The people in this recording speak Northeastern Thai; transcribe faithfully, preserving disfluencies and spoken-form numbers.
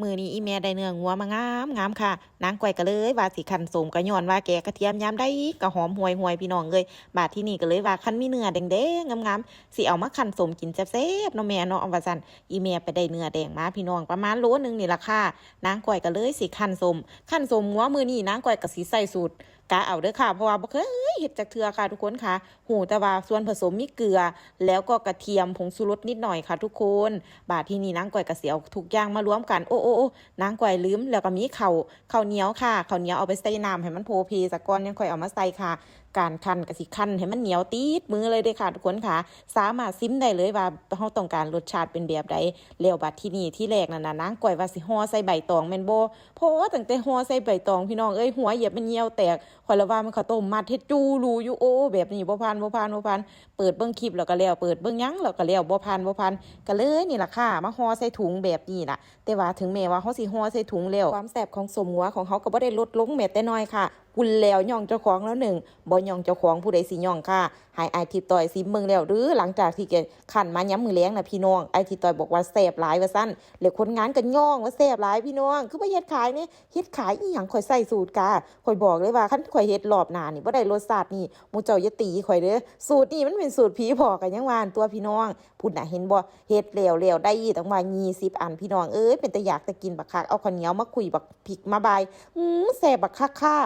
มื้อนี้อีแม่ได้เนื้องัวมางามงามค่ะ นางก้อยก็เลยว่าสิคั่นส้ม ก็ย้อนว่าแกะกระเทียมยามใดก็หอมห่วยๆ พี่น้องเอ้ย บาดที่นี่ก็เลยว่าคันมีเนื้อแดงๆ งามๆ สิเอามาคั่นส้มกินแซ่บๆ เนาะแม่เนาะ ว่าซั่น อีแม่ไปได้เนื้อแดงมาพี่น้อง ประมาณโลหนึ่งนี่ล่ะค่ะ นางก้อยก็เลยสิคั่นส้ม คั่นส้มงัวมื้อนี้นางก้อยก็สิใส่สูตร กะเอาเด้อค่ะ เพราะว่าบ่เคยเฮ็ดจักเทื่อค่ะทุกคนค่ะ ฮู้แต่ว่าส่วนผสมมีเกลือ แล้วก็กระเทียม ผงชูรสนิดหน่อยค่ะทุกคน บาดที่นี่นางก้อยก็สิเอาทุกอย่างมารวมกัน โอ้ โอ้ โอ้ นางก้อยลืม แล้วก็มีข้าว ข้าวเหนียวค่ะ ข้าวเหนียวเอาไปใส่น้ำให้มันโพเพซะก่อน ยังค่อยเอามาใส่ค่ะ การคั่นก็สิคั่นให้มันเหนียวติดมือเลยเด้อค่ะทุกคนค่ะ สามารถซิมได้เลยว่าเฮาต้องการรสชาติเป็นแบบใด แล้วบาดที่นี่ที่แรกนั่นน่ะ นางก้อยว่าสิห่อใส่ใบตองแม่นบ่ พอตั้งแต่ห่อใส่ใบตองพี่น้องเอ้ย หัวเหยียบมันเหี่ยวแตก ข้อยละว่ามันข้าวต้มมัดเฮ็ดจูรูอยู่ โอ้ แบบนี้บ่ผ่าน บ่ผ่าน บ่ผ่าน เปิดเบิ่งคลิปแล้วก็แล้ว เปิดเบิ่งหยังแล้วก็แล้ว บ่ผ่าน บ่ผ่าน ก็เลยนี่ล่ะค่ะ มาห่อใส่ถุงแบบนี้ล่ะ แต่ว่าถึงแม้ว่าเฮาสิห่อใส่ถุงแล้ว ความแซ่บของส้มงัวของเฮาก็บ่ได้ลดลงแม้แต่น้อยค่ะ กุนแล้วย่องเจ้าของแล้วหนึ่ง บ่ย่องเจ้าของผู้ใดสิย่องค่ะ ให้อ้ายทิดต่อยซิมเบิ่งแล้วหรือ หลังจากที่แกคั่นมายามมื้อแลงน่ะพี่น้อง อ้ายทิดต่อยบอกว่าแซ่บหลายว่าซั่น แล้วคนงานก็ย่องว่าแซ่บหลายพี่น้อง คือบ่เฮ็ดขายแหน่ เฮ็ดขายอีหยัง ข้อยใส่สูตรกา ข้อยบอกเลยว่าคันข้อยเฮ็ดรอบหน้านี่บ่ได้รสชาตินี่ หมู่เจ้าอย่าตีข้อยเด้อ สูตรนี่มันเป็นสูตรผีบอก ก็ยังว่าหั่นตั่วพี่น้อง พุ้นน่ะ เห็นบ่ เฮ็ดแล้วแล้วได้ตั้งว่ายี่สิบอันพี่น้องเอ้ย เป็นตาอยากตากินบักคัก เอาข้าวเหนียวมาคุยบักพริกมาบาย อื้อ แซ่บบักคักค่ะ